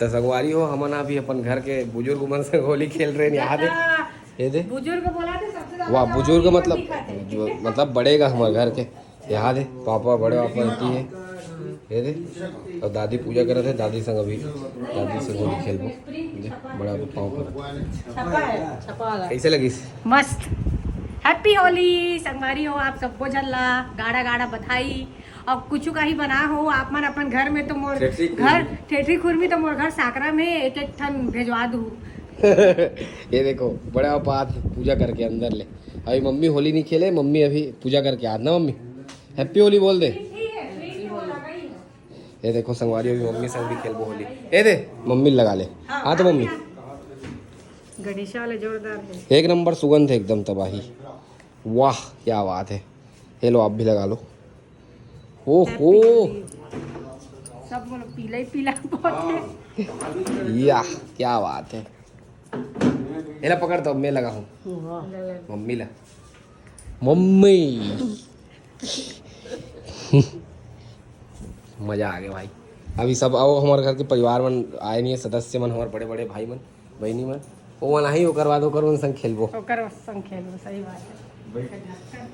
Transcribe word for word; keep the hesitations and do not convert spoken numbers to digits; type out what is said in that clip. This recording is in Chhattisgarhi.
त संगवारी हो, हमन अभी अपन घर के बुजुर्ग मन संग होली खेल रहे हैं, याद है? ये दे। बुजुर्ग बोला थे सबसे ज्यादा वाह, जवाब बुजुर्ग यही मतलब दिखा थे। जो मतलब बड़े गा हमर घर के, याद है? पापा, बड़े पापा रहती है, ये दे। और दादी पूजा करत है, दादी संग अभी दादी संग होली खेलबो। दे, बड़ा पाँव पर छपा है, छपा वाला। कैसे लगिस? मस्त। हैप्पी होली संगवारी हो, आप सबको झन ला गाड़ा गाड़ा बधाई। और कुछ कहीं बना हो आप मन अपन घर में, तो मोर ठेठरी घर खुरमी। ठेठरी खुरमी तो मोर घर साकरा में एक एक ठन भेजवा दू। ये देखो, बड़ा पापा आज पूजा करके अंदर ले। अभी मम्मी होली नहीं खेले, मम्मी अभी पूजा करके आज ना मम्मी। हैप्पी होली बोल दे। ये देखो संगवारी, अभी मम्मी संग भी खेलबो होली। ये दे, मम्मी लगा ले। हाँ तो मम्मी। गणेशा वाला जोरदार है। एक नंबर सुगंध है एकदम तबाही। वाह, क्या बात है। ये लो, आप भी लगा लो। ओहो। सब बोलो पीला ही पीला बहुत है। या, क्या बात है। एला पकड़ तो मैं लगा हूँ। मम्मी ला। मम्मी। मजा आ गया भाई। अभी सब आओ, हमारे घर के परिवार मन आए नहीं है, सदस्य मन, हमारे बड़े बड़े भाई मन, बहनी मन, वो मन आही, ओकर बाद ओकर मन संग खेलबो। ओकर संग खेलबो, सही बात है।